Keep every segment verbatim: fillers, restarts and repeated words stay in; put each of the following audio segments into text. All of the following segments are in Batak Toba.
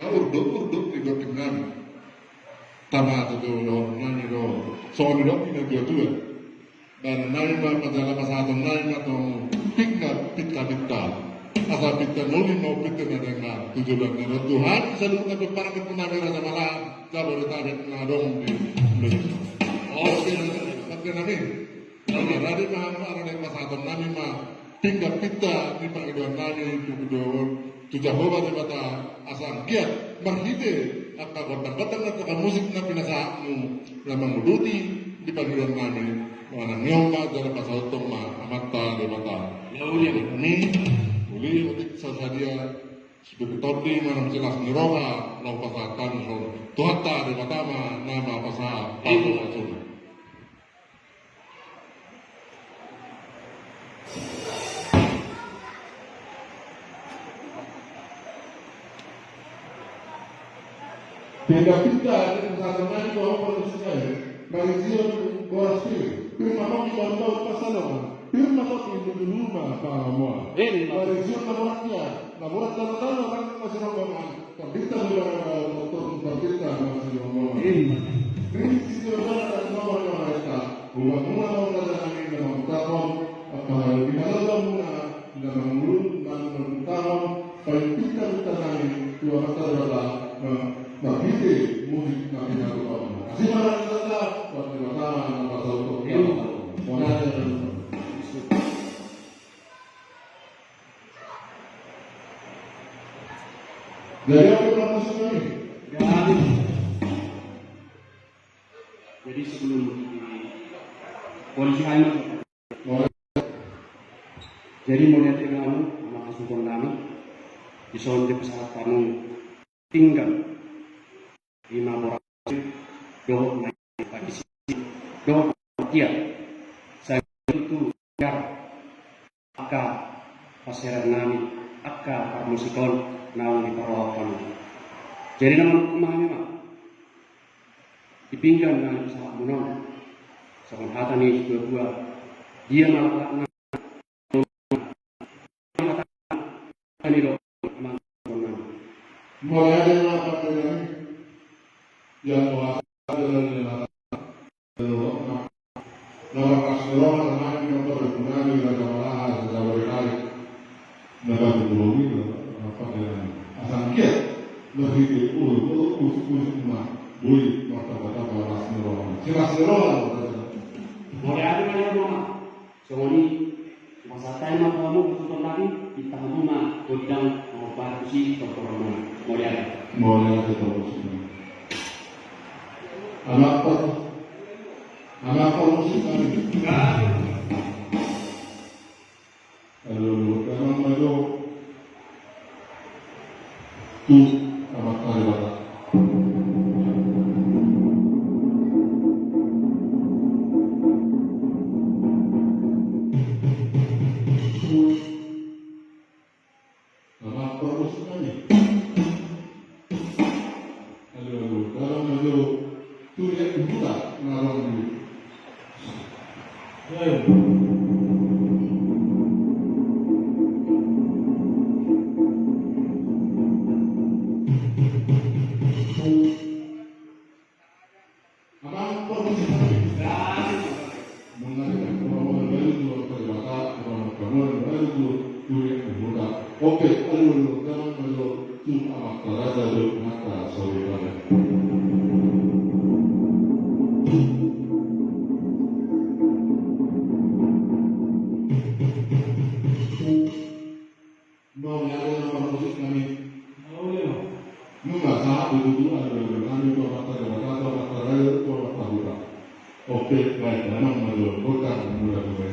Urdot-urdot di gonting nami. Tama tu tu dohononnami do. Songon didok ni na tua-tua. Dohononnami ma, pajala pasahatonnami ma tu hamu pinggan pinta-pinta. Asa pinta na uli ma pinta na denggan tu joloan ni on. Tuhan, saluhutna pe parkit nami Raja Malahan, Jabodetabek na adong di Indonesia. Oke, Raja, oke nami. Jadi ma hamu, alani i pasahatonnami ma pinggan pinta ni pangidoannami tu, tu Jahowa Debata, asa anggiat marhite angka gondang-gondang na angka musik na pinasahatmu na manguduti di pangidoannami, manang i on ma jala pasahathon ma Amanta Debata. Uli, uli otik sasadia, sude tondi manang silas ni roha na hupasahat hami on, Tuhanta Debata ma na mapasahat pasupasu. Pinta-pinta di pasahatonnami tu hamu parmusik nami, marisi on boras pir, pir ma tondi baun-baun pansalongan, pir ma tondi dulu-dulu ma pangamoan. Marisi on na borat ia, na borat tano-tano, rangkang masironggongan. Tondinta do barang dalan, tondinta masironggongan. Ringgit sitio dana dan nomor nomor eta. Uang muna mau raja nami na mangutahon, apa hal di mana muna na mangulun, na mangutahon, paling pintar utang nami, dua mata dua tak, na, na pite, musik, na pinatu kamu. Kasih marah kita, buat di mata, na pasal untuk kita. Modalnya dan Jadi, apa yang harus kami? Jadi, jadi sebelum polisi Aiman. Jadi, mauliate ma hamu, mangasuhon nami, dison dipasahat hamu pinggan, ima boras, dohot na pagisi, dohot na tiar. Sai tutu tiar angka parsiaran nami, angka parmusik on naung diparrohahon. Jadi na manungkun ma hami ma di pinggan na nipasahat muna on, songon hata ni situa-tua, dia ma laklakna. Mauliate ma pande nami. Yang kuasa jalan yang hata. Na marlas ni roha nami, na marlas ni roha nami, Raja Malahan, Raja Bali Kali. Na baru dua minggu, na pande nami. Asa anggiat marhite, oh, oh, usik-usik ma, boi martamba-tamba las ni roha. Silas ni roha, Raja. Mauliate ma, Raja. Songon i, hupasahat hami ma tu hamu, tu tonami, pinta hamu ma gondang, mangombar tusi, tortor muna. Mauliate. Mauliate, tortor muna. Anak per-, anak permusik nami. Aduh, aduh, aduh, aduh. Tu Amanta Debata. Amanta Debata. Aduh, aduh, aduh, aduh. Tu dia buta, ngarang dulu. Amang permisi. Mengenai permohonan baru dua kali mata, permohonan baru dua, dua yang dibuka. Oke, aduh, aduh, aduh, aduh. Cuma amat terasa do mata saudara. Mauliate ma parmusik nami. Mauliate. Nunga sahat do tutu adoran nami tu Amanta Debata, tu Amanta Raja, tu Amanta Huta. Oke, baik, memang maju. Bukan mula-mula.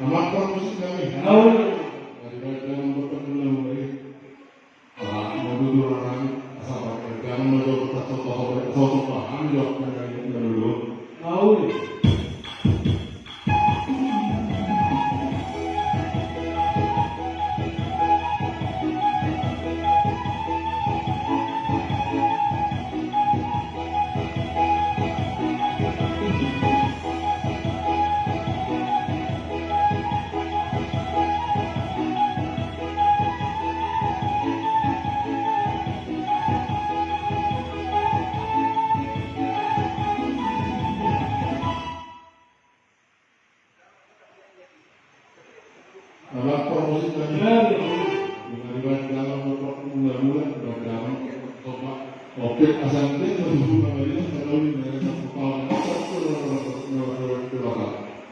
Amang permusik nami. Halo. Dari baik dalam bertemu lagi. Ah, mau duduk orang. Asa baen damang ma jo, tarsongon, tarsongon hami jo, na dulu. Mauli. Anak parmusik lagi. Dengan dibaca dalam beberapa bulan-bulan, dalam coba. Oke, asal dia terhubung sama dia, karena ini dari satu tahun.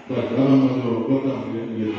Baik, dalam maju, berkembang, ya, ya.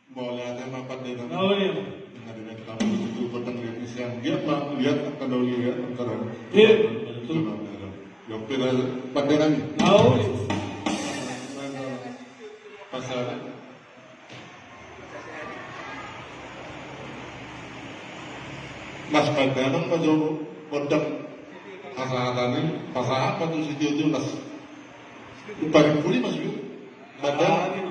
Boleh ada ma pandengan. Oh, iya. Dengan dengan tamu itu petang yang isian. Dia ma lihat angka doli, lihat angka doli. Iya, betul. Yang pernah pandengan. Oh, iya. Pasal Mas, pandengan ma jo gondang. Pasahat ni, pasahat ma tu sitio-tio, Mas. Paling puli, Mas, ju. Gondang.